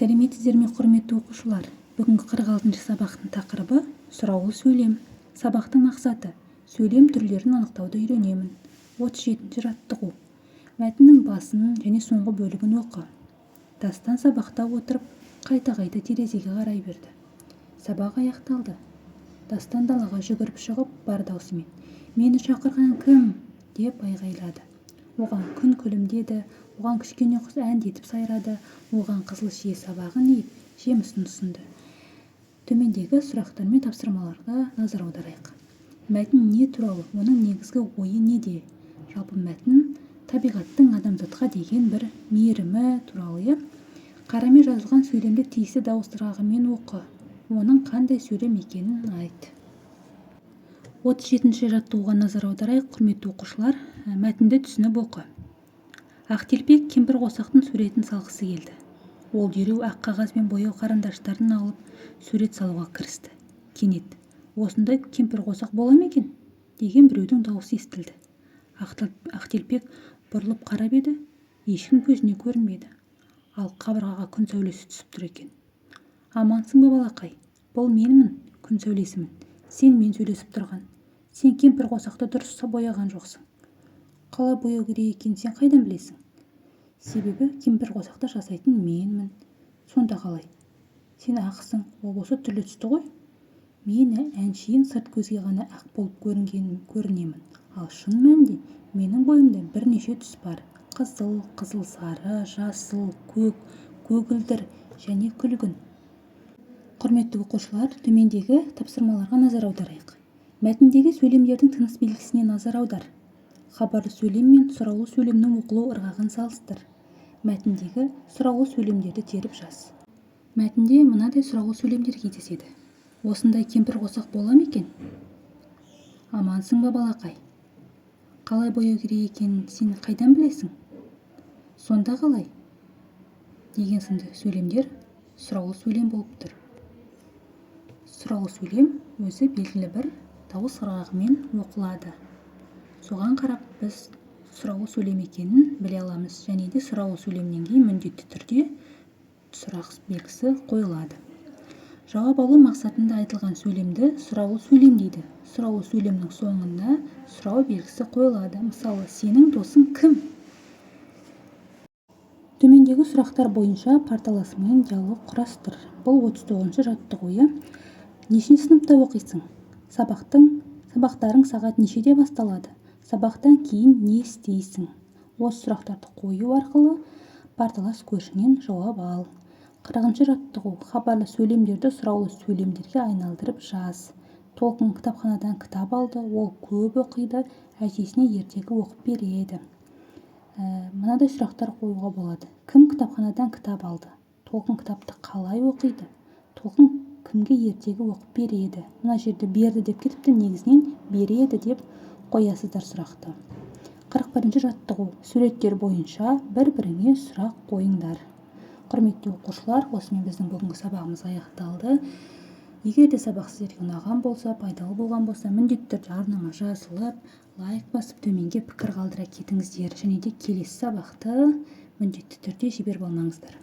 Сәлеметсіздер ме, құрметті оқушылар! Бүгінгі 46-шы сабақтың тақырыбы: сұраулы сөйлем. Сабақтың мақсаты: сөйлем түрлерін анықтауды үйренемін. 37-ші жаттығу. Мәтіннің басын және соңғы бөлігін оқы. Дастан сабақта отырып, қайта-қайта терезеге қарай берді. Сабақ аяқталды. Дастан далаға жүгіріп шығып, бар даусымен: «Мені шақырған кім?» – деп айғайлады. Оған күн күлімдеді, оған кішкене құс әндетіп сайрады, оған қызыл шие сабағын иіп, жемісін ұсынды. Төмендегі сұрақтар мен тапсырмаларға назар аударайық. Мәтін не туралы? Оның негізгі ойы неде? Жалпы, мәтін табиғаттың адамзатқа деген бір мейірімі туралы, иә. Қарамен жазылған сөйлемді тиісті дауыс ырғағымен оқы. Оның қандай сөйлем екенін айт. 37-ші жаттығуға назар аударайық, құрметті оқушылар. Мәтінді түсініп оқы. Ақтелпек кемпірқосақтың суретін салғысы келді. Ол дереу ақ қағаз бен бояу қарындаштарын алып, сурет салуға кірісті. Кенет: «Осындай кемпірқосақ бола ма екен?» – деген біреудің дауысы естілді. Ақтелпек бұрылып қарап еді, ешкім көзіне көрінбеді. Ал қабырғаға күн сәулесі түсіп тұр екен. «Амансың ба, балақай? Бұл менмін, күн сәулесімін. Сенімен сөйлесіп тұрған. Сен кемпірқосақты дұрыс бояған жоқсың». «Қалай бояу керек екенін сен қайдан білесің?» «Себебі кемпірқосақты жасайтын менмін». «Сонда қалай? Сен ақсың, ол болса түрлі түсті ғой». «Мен әншейін сырт көзге ғана ақ болып көрінемін. Ал шын мәнінде менің бойымда бірнеше түс бар: қызыл, қызыл сары, жасыл, көк, көгілдір және күлгін». Құрметті оқушылар, төмендегі тапсырмаларға назар аударайық. Мәтіндегі сөйлемдердің тыныс белгісіне назар аудар. Хабарлы сөйлем мен сұраулы сөйлемнің оқылу ырғағын салыстыр. Мәтіндегі сұраулы сөйлемдерді теріп жаз. Мәтінде мынадай сұраулы сөйлемдер кездеседі: «Осындай кемпірқосақ бола ма екен?», «Амансың ба, балақай?», «Қалай бояу керек екенін сен қайдан білесің?», «Сонда қалай?» деген сынды сөйлемдер сұраулы сөйлем болып тұр. Сұраулы сөйлем өзі белгілі бір дауыс ырғағымен оқылады. Соған қарап біз сұраулы сөйлем екенін біле аламыз. Және де сұраулы сөйлемнен кейін міндетті түрде сұрақ белгісі қойылады. Жауап алу мақсатында айтылған сөйлемді сұраулы сөйлем дейді. Сұраулы сөйлемнің соңында сұрау белгісі қойылады. Мысалы, «Сенің досың кім?» Төмендегі сұрақтар бойынша парталасыңмен диалог құрастыр. Бұл 39-шы жаттығу, иә. Нешінші сыныпта оқисың? Сабақтарың сағат нешеде басталады? Сабақтан кейін не істейсің? Осы сұрақтарды қою арқылы парталас көршіңнен жауап ал. 40-шы жаттығу. Хабарлы сөйлемдерді сұраулы сөйлемдерге айналдырып жаз. Толқын кітапханадан кітап алды. Ол көп оқиды. Әжесіне ертегі оқып береді. Мынадай сұрақтар қоюға болады: Кім кітапханадан кітап алды? Толқын кітапты қалай оқиды? Толқын кімге ертегі оқып береді? Мына жерде «берді» деп кетіпті, негізінен «береді» деп қоясыздар сұрақты. 41-ші жаттығу. Суреттер бойынша бір біріңе сұрақ қойыңдар. Құрметті оқушылар, осымен біздің бүгінгі сабағымыз аяқталды. Егер де сабақ сіздерге ұнаған болса, пайдалы болған болса, міндетті түрде арнама жазылып, лайк басып, төменге пікір қалдыра кетіңіздер. Және де келесі сабақты міндетті түрде жіберіп алмаңыздар.